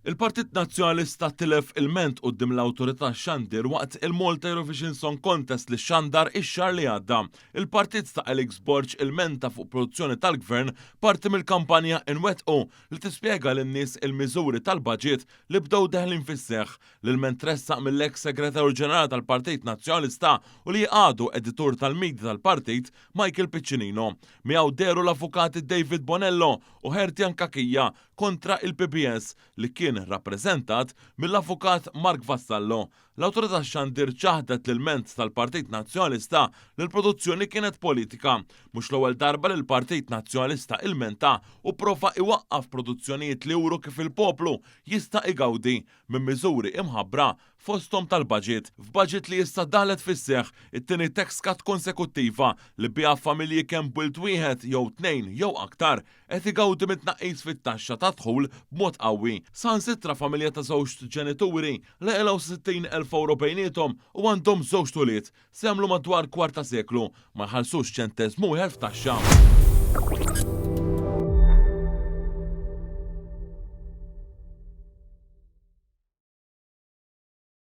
Il-Partit Nazzjonalista tilef ilment quddiem l-Awtorità tax-Xandir waqt il-Malta Eurovision Song Contest li xxandar ix-xahar li għadda. Il-partit ta' Alex Borg ilmenta fuq produzzjoni tal-Gvern parti mill-kampanja Inwettqu li tispjega lin-nies il-miżuri tal-baġit li bdew deħlin fis-seħħ. L-ilment tressaq mill-eks Segretarju Ġenerali tal-Partit Nazzjonalista u li għadu editur tal-media tal-partit Michael Piccinino. Miegħu dehru l-avukati David Bonello u Hertian Cachia kontra il-PBS li kien rappreżentat mill-Avukat Mark Vassallo. L-Awtorità tax-Xandir ċaħdet l-ilment tal-Partit Nazzjonalista li l-produzzjoni kienet politika. Mhux l-ewwel darba li l-Partit Nazzjonalista ilmenta u pprova iwaqqaf produzzjonijiet li juru kif il-poplu jista' igawdi minn miżuri imħabbra fosthom tal-baġit. F'baġit li issa daħlet fis-seħħ it-tieni tax cut konsekuttiva li biha familji kemm b'wild wieħed jew tnejn jew aktar qed igawdi minn tnaqqis fit-taxxa tad-dħul b'mod qawwi. Saħansitra familja ta' żewġt ġenituri li qilgħu 60,000 ewro bejniethom u għandhom żewġt ulied se jagħmlu madwar kwart ta' seklu ma jħallsux ċenteżmu wieħed f'taxxa.